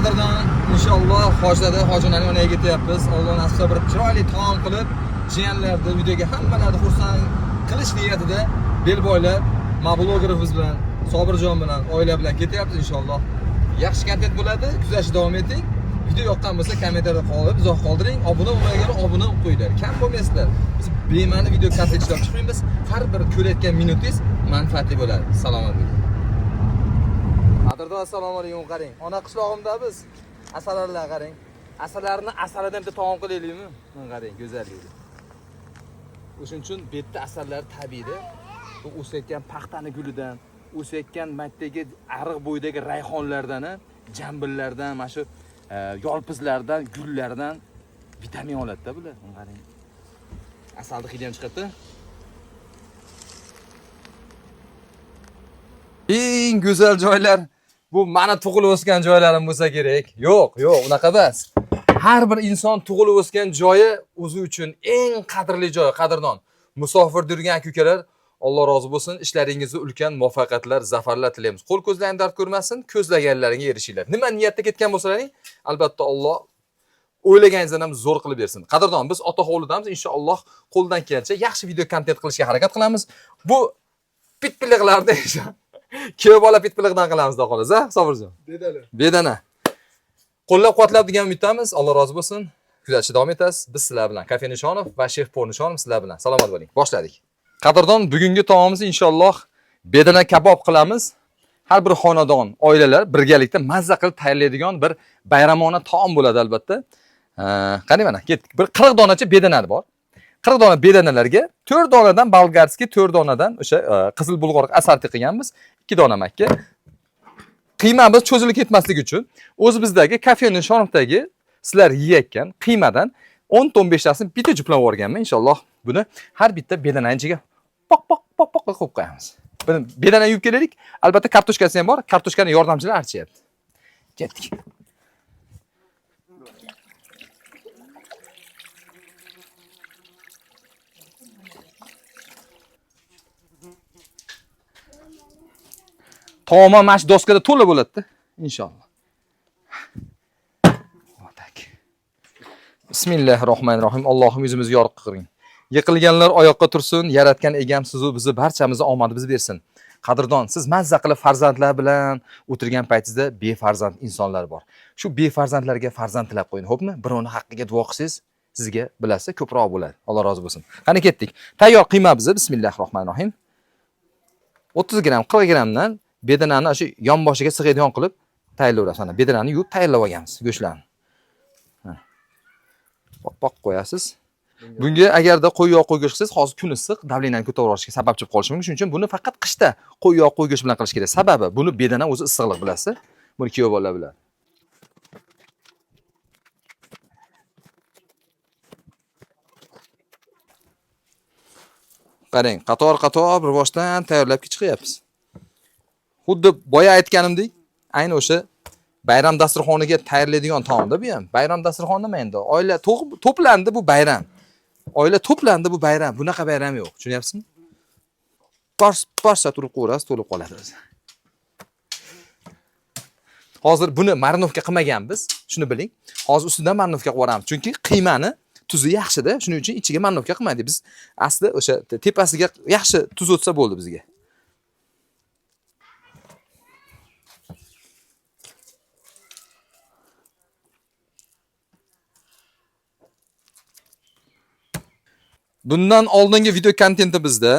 Qadrdon, inshaalloh hojlarda hojilarning yoniga ketyapmiz. Alloh nasib qilsa bir chiroyli taom qilib, jiyanlarni uydagi hammalarni xursand qilish niyatida bel boylab, mobilografingiz bilan, Sobirjon bilan, oila bilan ketyapmiz inshaalloh. Yaxshi kontent bo'ladi, kuzatishda davom eting. Video yoqqan bo'lsa kommentariyada qolib, izoh qoldiring. Obuna bo'lmaganlar obuna bo'lib qo'yinglar. Kam bo'lmaysizlar. Biz bema'ni video kontent ishlab chiqmaymiz. Har bir ko'rayotgan minutingiz manfaatli bo'ladi. Salomat bo'ling. Qadrdon, assalomu alaykum, qarang. Ona qishlog'imda biz. Asalarilar qarang. Asallarni asalidan bitta taom qilaylikmi? Mana qarang, go'zalligi. O'shuning uchun bu yerda asallar tabiiyda. Bu o'sayotgan paxtani gulidan, o'sayotgan maddagi ariq bo'yidagi rayhonlardan, jambillardan, mana shu yolpizlardan, gullardan vitamin oladi-da bular. Mana qarang. Asalni hidi ham chiqadi. Eng go'zal joylar bu mani tug'ilib o'sgan joylarim bo'lsa kerak. Yo'q, yo'q, unaqa emas. Har bir inson tug'ilib o'sgan joyi o'zi uchun eng qadrli joy, qadrdon. Musofirda yurgan aka-ukalar, Alloh rozi bo'lsin, ishlaringizda ulkan muvaffaqiyatlar, zafarlar tilaymiz. Qo'l ko'zlaring dard ko'rmasin, ko'zlaganlaringga erishinglar. Nima niyatda ketgan bo'lsalaring, albatta Alloh o'ylaganingizdan ham zo'r qilib bersin. Qadrdon, biz ota hovlidamiz, inshaalloh qo'ldan kelgancha yaxshi video kontent qilishga harakat qilamiz. Bu pitpiliqlarni kuyov bola pitpiliqdan qilamiz, xudo xohlasa, Sobirjon. Bedana. Bedana. Qo'llab-quvvatlab degan umiddamiz. Alloh rozi bo'lsin. Kuzatishda davom etasiz. Biz sizlar bilan Kafe Nishonov va Shef Por Nishonov sizlar bilan. Salomat bo'ling. Boshladik. Qadrdon, bugungi taomimiz inshaalloh bedana kabob qilamiz. Har bir xonadon, oilalar birgalikda mazza qilib tayyorlaydigan bir bayramona taom bo'ladi albatta. Qani mana ketdik. Bir 40 donacha bedana bor. 40 dona bedanalarga 4 donadan bolgarskiy, 4 donadan o'sha qizil bulg'or asarti qilganmiz. 2 dona makka. Qiymamiz cho'zilib ketmasligi uchun o'zimizdagi Kafe Nishonovdagi sizlar yeyotgan qiymadan 10 ta 15 tasini bitta juplab yuborganman. Inshaalloh buni har bitta bedanani ichiga poq poq poq poq qilib qo'yib qo'yamiz. Buni bedana yuvib kelaylik. Albatta kartoshkasi ham bor. Kartoshkani yordamchilar archyapti. Ketdik. Taom ham mana shu doskada to'la bo'ladi-da, inshaalloh. Tak. Bismillahirrohmanirrohim. Allohim yuzimizni yorug' qiling. Yiqilganlar oyoqqa tursin, yaratgan egam sizu bizni barchamizni omadimizni bersin. Qadrdon, siz mazza qilib farzandlar bilan o'tirgan paytingizda befarzand insonlar bor. Shu befarzandlarga farzand tilab qo'ying, xo'pmi? Birovni haqqiga duo qilsangiz, sizga bilasiz, ko'proq bo'ladi. Alloh rozi bo'lsin. Qani ketdik. Tayyor qiyma bizni. Bismillahirrohmanirrohim. 30 gramm, 40 grammdan bedanani shu yonboshiga sig'adigan qilib tayyorlayverasiz. Mana bedanani yuvib tayyorlab olganmiz go'shtlarni. Mana. Poq-poq qo'yasiz. Bunga agarda qo'y yog' qo'y go'sht qilsangiz, hozir kun issiq, давлениeni ko'tarib yuborishiga sababchi bo'lib qolishi mumkin. Shuning uchun buni faqat qishda qo'y yog' qo'y go'sht bilan qilish kerak. Sababi buni bedana o'zi issiqlik bilasiz. Buni kuyov bolalar biladi. Qarang, qator-qator bir boshdan tayyorlab chiqyapmiz. Xuddi boya aytganimdek, ayni o'sha bayram dasturxoniga tayyorlaydigan taomda bu ham. Bayram dasturxoni nima endi? Oila to'plandi bu bayram. Oila to'plandi bu bayram. Bunaqa bayram yo'q. Tushunyapsizmi? Pars parsa turib qo'yasiz, to'lib qoladi o'zi. Hozir buni marinovka qilmaganmiz. Shuni biling. Hozir ustidan marinovka qilib yuboramiz. Chunki qiymani tuzi yaxshida, shuning uchun ichiga marinovka qilmadik. Biz asli o'sha tepasiga yaxshi tuz o'tsa bo'ldi bizga. Bundan oldingi video kontentimizda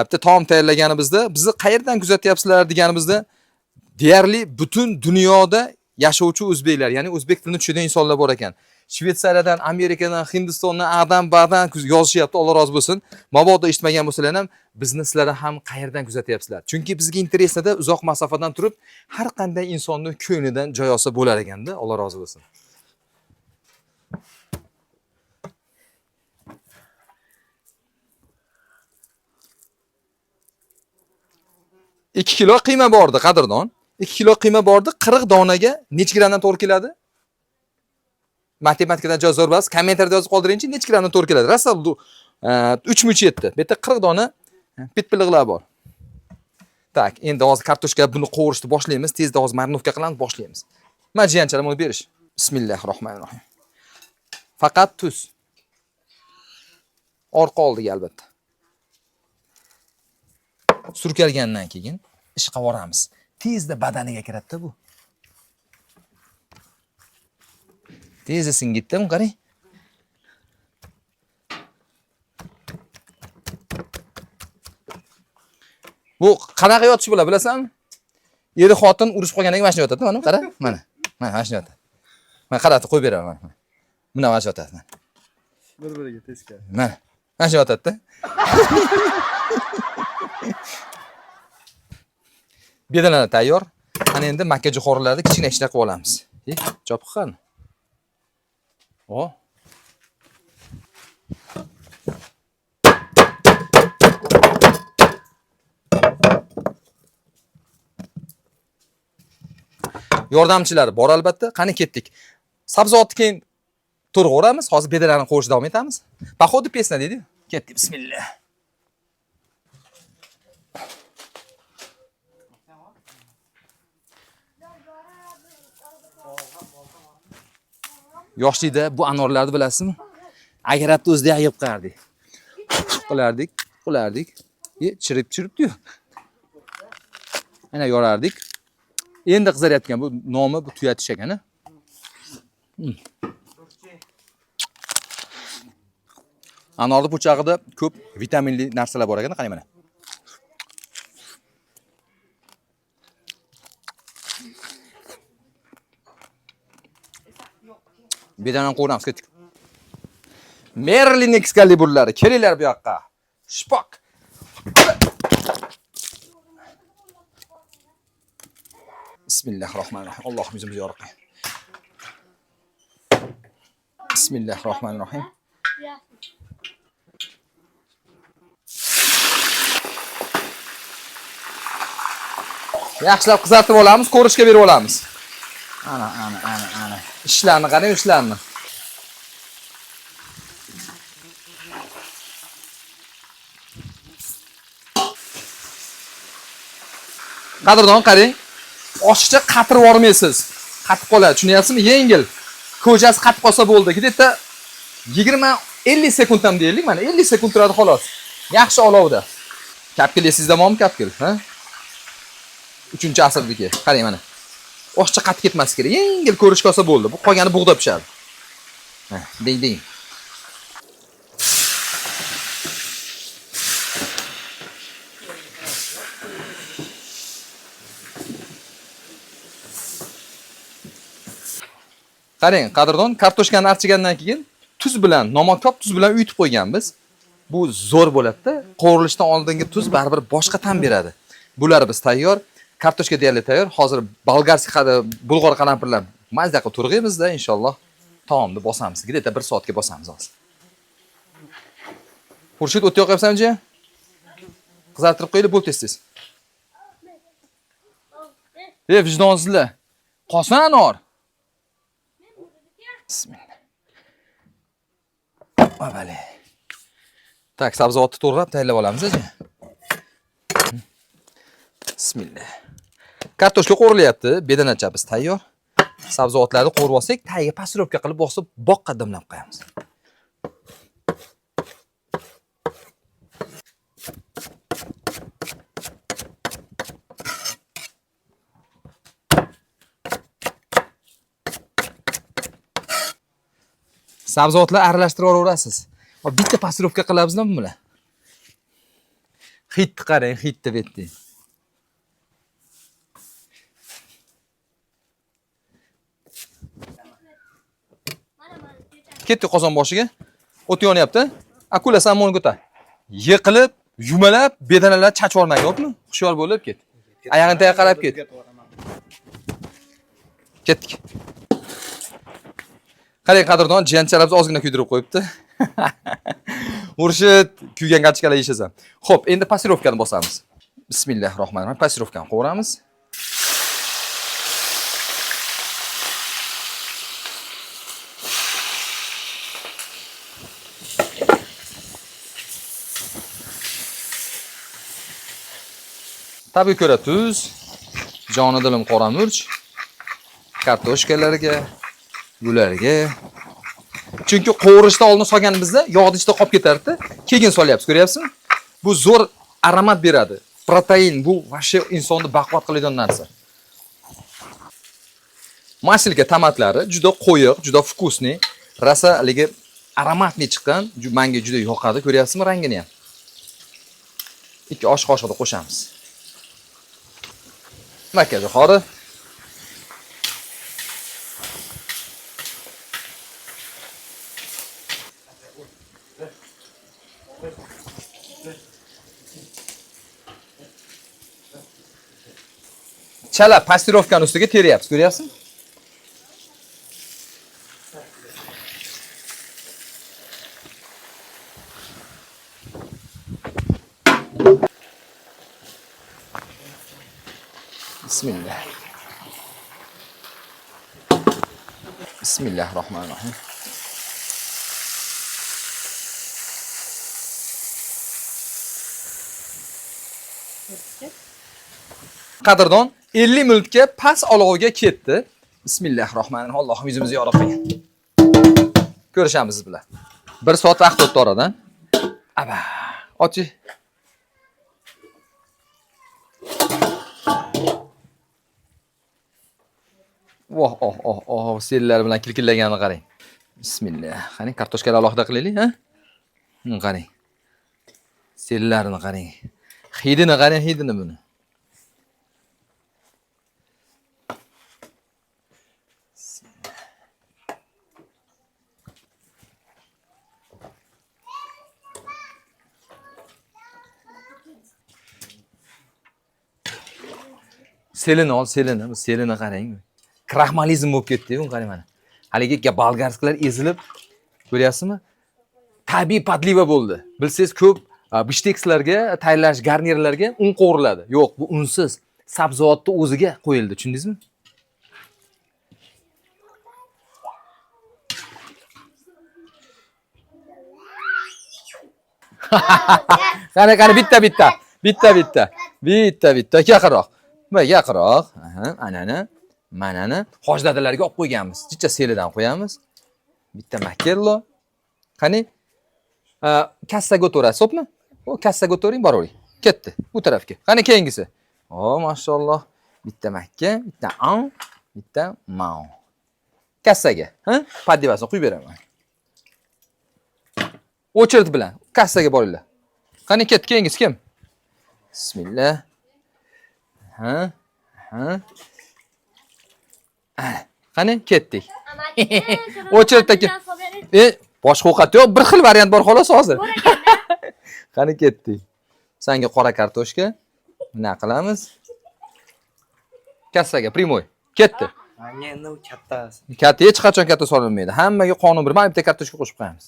bitta taom tayyorlaganimizda bizni qayerdan kuzatyapsizlar deganimizda deyarli butun dunyoda yashovchi o'zbeklar, ya'ni o'zbek tilini tushunadigan insonlar bor ekan. Shvetsariyadan, Amerikadan, Hindistondan, Adan, Badan yozishyapti, Alloh rozi bo'lsin. Mabodo eshitmagan bo'lsalar ham bizni sizlar ham qayerdan kuzatyapsizlar? Chunki bizga interesnida uzoq masofadan turib har qanday insonni ko'nglidan joy olsa bo'lar ekanda, Alloh rozi bo'lsin. Ikki kilo qiyma bordi, qadrdon. 2 kilo qiyma bordi, 40 donaga necha grammdan to'g'ri keladi? Matematikadan joy zo'r bilasiz. Kommentariyada yozib qoldiringchi, necha grammdan to'g'ri keladi? Rosa 3 much yetdi. Bu yerda 40 dona pitpiliqlar bor. Tak, endi hozir kartoshka buni qovurishni boshlaymiz. Tezda hozir marinovka qilamiz, boshlaymiz. Mana jiyanchalar buni berish. Bismillahirrohmanirrohim. Faqat tuz. Orqa oldiga albatta. Surkalgandan keyin ishqavoramiz. Tezda badaniga kiradi-da bu. Tezda singitdi, buni qarang. Bu qanaqa yotish bo'ladi bilasanmi? Eri xotin urushib qolgandan keyin mana shunday yotadi, mana qara, mana. Mana mana shunday yotadi. Mana qarati qo'yib beraman mana. Mana mana shu yotadi. Mana. Bir-biriga teskari. Mana. Mana shu yotadi-da. Bedanalar tayyor. Ana endi makkajo'xorilarni kichkina kichkina qilib olamiz. E, chopiq qani? O. Yordamchilar bor albatta. Qani ketdik. Sabzavotni keyin to'rg'oramiz. Hozir bedalarni qo'yishda davom etamiz. Походу песня deydi. Ketdik. Bismillah. Yoshlikda bu anorlarni bilasizmi? Agratni o'zida yeb qo'yardik. Qilardik, qilardik. E, chirib chiribdi-yu. Ana yorardik. Endi qizarayotgan bu nomi bu tuya tish ekan, a? Anorni po'chag'ida ko'p vitaminli narsalar bor ekan, qarang mana. Bedanani qovuramiz, ketdik. Merlin Excaliburlari, kelinglar bu yoqqa. Shpoq. Bismillahirrohmanirrohim. Allohim yuzimizni yorug' qil. Bismillahirrohmanirrohim. Yaxshilab qizartib olamiz, ko'rishga berib olamiz. Ana, ana, ana, ana. Ishlarni qarang, ishlarni. Qadrdon qarang. Oshiqcha qatirib yubormaysiz. Qatib qoladi, tushunyapsizmi? Yengil. Ko'chasi qatib qolsa bo'ldi. Где-то 20-50 sekund ham deylik, mana 50 sekund turadi xolos. Yaxshi olovda. Kapkil esingizda bormi kapkil, ha? 3-asrdiki. Qarang mana. Oshiqcha qatib ketmas kerak. Yengil ko'rishga olsa bo'ldi. Bu qolgani bug'da pishadi. Ha, ding ding. Qarang, qadrdon, kartoshkani archigandan keyin tuz bilan, namotkop tuz bilan uyutib qo'yganmiz. Bu zo'r bo'ladi-da. Qovurilishdan oldingi tuz baribir boshqa ta'm beradi. Bular biz tayyor. Kartoshka deyarli tayyor. Hozir bolgarskiy bulg'or qalampirlar mazza qilib turg'aymizda inshaalloh taomni bosamiz. Где-то 1 soatga bosamiz hozir. Xurshid, o't yoqyapsanmi jiyan? Qizartirib qo'yili, bo'l tez-tez. Ey vijdonsizlar. Qolsin anor. Bismillah. Avvali. Tak, sabzavotni to'g'rab tayyorlab olamiz, aji. Bismillah. Kartoshka qovurilyapti, bedanachamiz tayyor. Sabzavotlarni qovurib olsak, tagiga pasirovka qilib bosib, boqqa dimlab qo'yamiz. Sabzavotlar aralashtirib yuboraverasiz. Va bitta pasirovka qilamizmi bu bilan? Hidni qarang, hidni bu yerda. Ketdik qozon boshiga. O't yonyapti. Akula samon ko'tar. Yiqilib, yumalab, bedanalar chachib olmang, yo'qmi? Hushyor bo'lib ket. Oyog'ini tagiga qarab ket. Ketdik. Qarang qadrdon, jiyanchalarimiz ozgina kuydirib qo'yibdi. Xurshid, kuygan kachkalar yeyishasan. Xo'p, endi pasirovkani bosamiz. Bismillahirrohmanirrohim. Pasirovkani qovuramiz. Tabiiy ko'ra tuz, joni dilim qora murch. Kartoshkalarga, bularga. Chunki qovurishdan oldin solganimizda yog'ni ichida qolib ketardi. Keyin solyapmiz, ko'ryapsizmi? Bu zo'r aromat beradi. Protein bu вообще insonni baquvvat qiladigan narsa. Masilka tomatlari juda qo'yiq, juda вкусный, rosa haligi ароматный chiqqan, menga juda yoqadi, ko'ryapsizmi rangini ham. 2 osh qoshiqda qo'shamiz. Makkajo'xori. Chala pastirovkani ustiga teryapmiz, ko'ryapsizmi? Bismillah. Bismillahirrohmanirrohim. Qadrdon, 50 minutga past olovga ketdi. Bismillahirrohmanirrohim. Allohim yuzimizni yorug' qilgin. Ko'rishamiz siz bilan. 1 soat vaqt o'tdi oradan. Aba, ochi. Voh, oh, oh, oh, sellar bilan kirkillaganini qarang. Bismillah. Qani, kartoshkalar alohida qilaylik, ha? Qarang. Sellarini qarang. Hidini qarang, hidini buni. Selini ol, selini, bu selini qarang. Kraxmalizm bo'lib ketdi, buni qarang mana. Haligi болгарский lar ezilib, ko'ryapsizmi? Tabiiy подлива bo'ldi. Bilsangiz ko'p bifshtekslarga tayyorlash garnirlarga un qovuriladi. Yo'q, bu unsiz. Sabzavotni o'ziga qo'yildi, tushundingizmi? Qani, qani, bitta bitta. Bitta bitta. Bitta bitta. Yaqinroq. Va yaqinroq. Aha, anani, manani hojdadalarga olib qo'yganmiz. Jicha selidan qo'yamiz. Bitta makello. Qani? Kassaga o'taverasiz, xo'pmi? U kassaga o'tavering, boravering. Ketdi. Bu tarafga. Qani keyingisi? O, mashalloh. Bitta makka, bitta an, bitta mao. Kassaga, ha? Подлива sini quyib beraman. Очередь bilan kassaga boringlar. Qani ketdi, keyingisi kim? Bismillah. Ha? Ha? Ana, qani ketdik. Очередь dagi. Boshqa ovqat yo'q, bir xil variant bor xolos hozir. Qani ketdik. Sanga qora kartoshka. Nima qilamiz? Kassaga прямой. Ketdi. Manga endi u kattasi. Katta hech qachon katta solinmaydi. Hammaga qonun bir. Mana bitta kartoshka qo'shib qo'yamiz.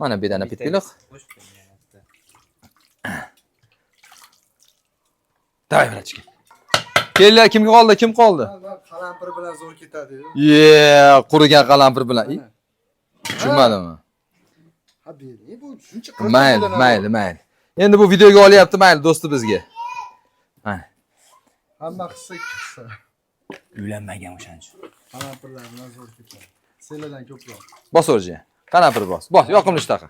Mana bedana pitpiliq. Qo'shib qo'ying bitta. Давай, братчики. Kelinglar, kimga qoldi? Kim qoldi? Qalampir bilan zo'r ketadi-yu. Ye, qurigan qalampir bilan. Tushunmadimmi? Ha, bering, bu shuncha Mayli, mayli, mayli. Endi bu videoga olyapti, mayli do'sti bizga. Mana. Hamma qissa ikki hissa. Uylanmagan o'shaning uchun. Qalampirlar bilan zo'r ketadi. Seladan ko'proq. Bos o'rjiga. Qalampir bos. Bos, yoqimli ishtaha.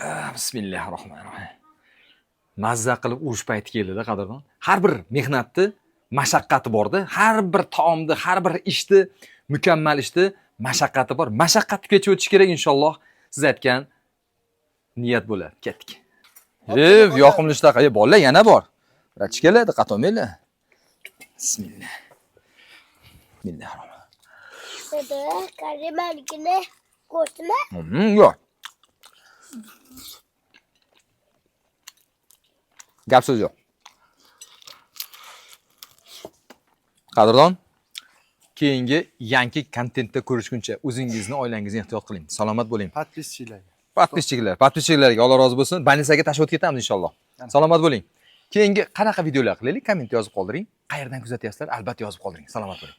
Ah, bismillahirrohmanirrohim. Mazza qilib urush payti keldida, qadrdon. Har bir mehnatni mashaqqati borda. Har bir taomni, har bir ishni, mukammal ishni mashaqqati bor. Mashaqqatni kechib o'tish kerak inshaalloh. Siz aytgan niyat bo'ladi. Ketdik. Yoqimli ishtaha. Bolalar yana bor. Братчика lar, diqqat olmanglar. Bismillah. Bismillahirrohmanirrohim. Dada, karimalikini ko'rsatma. Yo'q. Gap so'z yo'q. Qadrdon, keyingi yangi kontentda ko'rishguncha o'zingizni, oilangizni ehtiyot qiling. Salomat bo'ling. Подписчик larga. Подписчик lar, подписчик larga Alloh rozi bo'lsin. Больница ga tashlab ketamiz inshaalloh. Salomat bo'ling. Keyingi qanaqa videolar qilaylik? Komment yozib qoldiring. Qayerdan kuzatyapsizlar? Albatta yozib qoldiring. Salomat bo'ling.